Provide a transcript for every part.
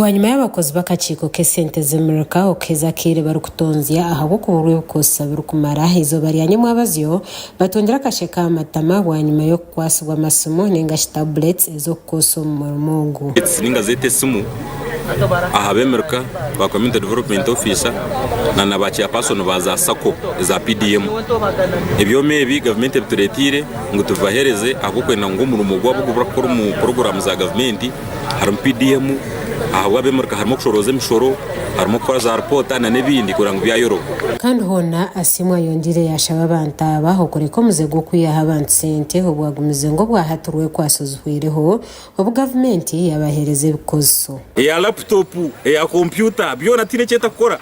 Bwanyima y'abakozi b'akakiiko k'esente z'emirika okuheza akaire barikutonzya ahabw'okuburwa ebikosa birikumara, eizooba rya nyamwabazyo batungire akashe k'aha matama bwanyima y'okukwatsibwa amasimu ninga shi tablets ez'okukosa omu murimo ogu. Ninga zeete esimu aha b'emirika ba Community Development Officer na na ba Chairperson ba za sacco eza PDM. Ebyoma ebi gavumenti ebitureteire ngu tubibahereze ahabw'okwenda ngu omurimo gwabo ogu barikukora omu puroguraamu za gavumenti harimu PDM, ahabw'ab'emirika harimu okushorooza emishoro, harimu okukora za ripoota na n'ebindi kureba ngu byayoroba. Kandi hoona Asiimwe ayongyeire yaashaba abantu aba okureka omuze gw'okwihaho abantu sente obu agumize ngu obwahati rwekwatso zihweireho obu gavumenti yaabaheereza ebikozeso. Eya laputopu, eya kompyuta, byona tihaine eki etakukora.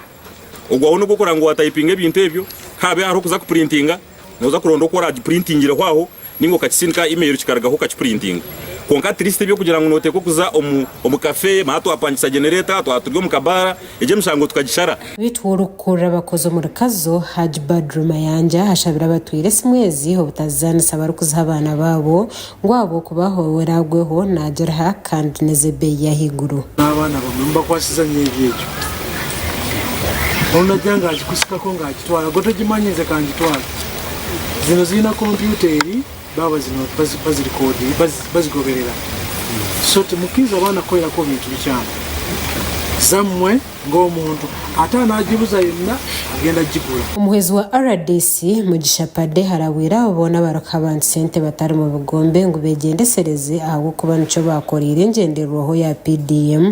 Ogwawe n'ogw'okureba ngu waatayipinga ebintu ebyo, haabe hariho okuza kupurintinga, nooza kuronda oku oraagipurintingireho aho, nainga okakisindika aha email kikarugaho okakipurintinga. Kwonka at least eby'okugira ngu nooteekwa kuza omu omu cafe, mara twapangisa genereeta, twaba turi omu kabaara, egyo emishango tukagishara. Beitu orikukurira abakozi omuri Kazo, Hajj Badru Mayanja ashabire abatwire esimu ezi obutazizaanisa barikuziha abaana baabo ngu ahabw'okuba ou eraagweho naagiriha kandi n'ez'ebeeyi y'ahaiguru. N'abaana bamwe mubakwasiza nyo ebyo egyo onu nagira ngu agikusikako ngu agitwara gwe togimanyi nze kangitwara zino zirina kompyuta eri baba bazigoberera so timukiriza abaana kukorerako bintu bikyamu zamwe ng'omuntu ate anagibuza yenna agenda gigura. Omuhwezi wa rdc, Mugisha Pade arabwire abo boona abarikuha abantu sente batari mu bigombe ngu begyendesereze ahabw'okuba nikyo baakoreire engyenderwaho ya PDM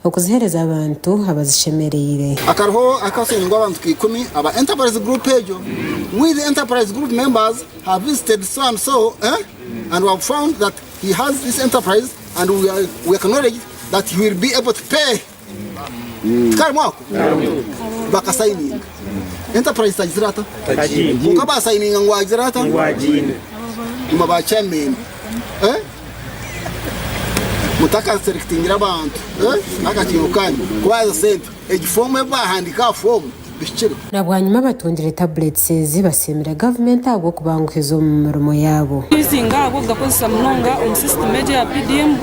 okuziheereza abantu abazishemereire. Akariho akasainingwa abantu nka ikumi aba enterprise group egyo with enterprise group members have visited so and so eh, and we have found that he has this enterprise and we, are, we acknowledge that he will be able to pay tikarimu ako bakasayininga enterprise tagizire ata kwonka basayininga ngu agizire ata nyuma ba chairman eh? mutakaselectingira abantu eh? akakiiko kanyu kubaza sente egi fomu ebi bahandiika aha fomu bihikire. Na bwanyima abatungire tablets ezi basiimire gavumenti ahabw'okubanguhiza omu mirimo yaabo. Amaizi ngaago kugakozesa munonga omu sisitimu egi eya PDM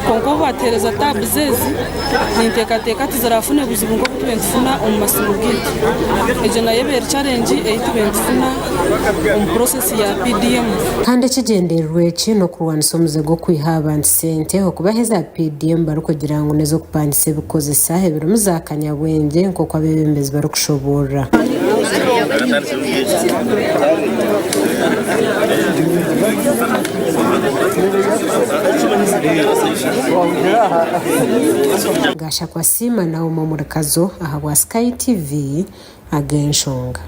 kwonka obu batuheereza tabs ezi ninteekateeka tizirafune buzibu nk'obu tube nitufuna omu masimu gaitu. Egyo nayo eba eri challenge ei tube nitufuna omu process ya PDM. Kandi ekigyendererwa eki n'okurwanisa omuze gw'okwiha abantu sente okubaha eza PDM barikugira ngu n'ez'okupangisa ebikukozesa ebirimu za kanyabwengye nk'oku abeebembezi barikushoboorora. Gashakwa Siima Naomi omuri Kazo ahabwa Sky TV ag'enshonga.